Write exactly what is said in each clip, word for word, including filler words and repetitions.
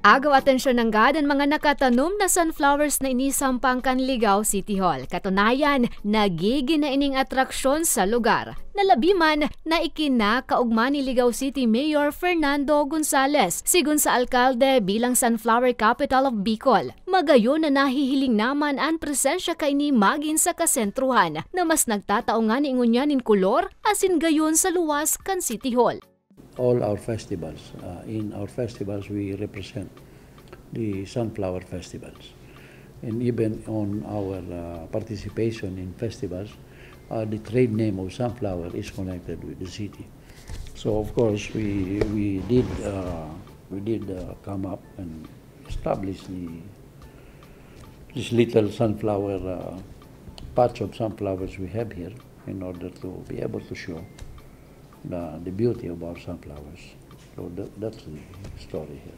Agaw atensyon nanggad an mga nakatanom na sunflowers na ini sampang kan Ligao City Hall. Katunayan, nagigin na ining atraksyon sa lugar. Nalabi man na ikinakaogma ni Ligao City Mayor Fernando Gonzales, sigon sa alkalde, bilang Sunflower Capital of Bicol. Magayon na nahihiling naman an presensya kaini magin sa kasentruhan, na mas nagtatao ngani ngunyan nin kolor asin gayon sa luwas kan City Hall. All our festivals. Uh, in our festivals, we represent the sunflower festivals. And even on our uh, participation in festivals, uh, the trade name of sunflower is connected with the city. So of course, we we did uh, we did uh, come up and establish the this little sunflower uh, patch of sunflowers we have here in order to be able to show the, the beauty of our sunflowers. So that, that's the story here.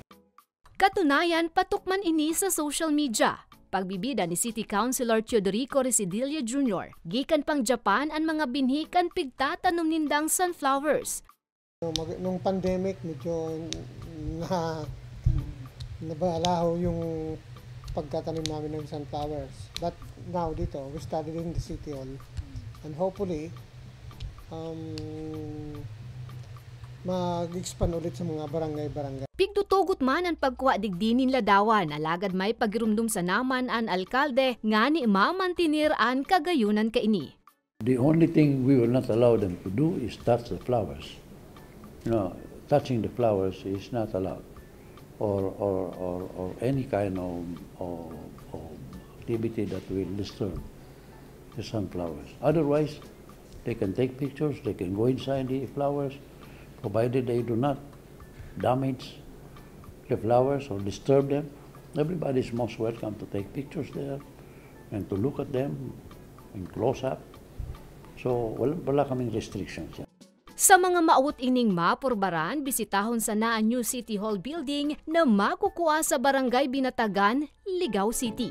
Katunayan, patok man ini sa social media. Pagbibida ni City Councilor Teodorico Residilla Junior, gikan pang Japan an mga binhi kan pigtatanom nindang sunflowers. Nung, mag- nung pandemic, medyo na nabalaho yung pagkatanim namin ng sunflowers. But now dito, we started in the city hall. And hopefully, um, mag-expand ulit sa mga barangay-barangay. Pigtutugot man an pagkua digdi nin ladawan, alagad may pagirumdom sana man an alkalde ngani mamantener an kagayunan kaini. The only thing we will not allow them to do is touch the flowers. You know, touching the flowers is not allowed, or or or, or any kind of, of, of activity that will disturb the sunflowers. Otherwise, they can take pictures, they can go inside the flowers, provided they do not damage the flowers or disturb them. Everybody is most welcome to take pictures there and to look at them in close up. So wala, wala kaming restrictions. Sa mga maawot ining mapurbaran, bisitahon sana an new City Hall building na makukua sa Barangay Binatagan, Ligao City.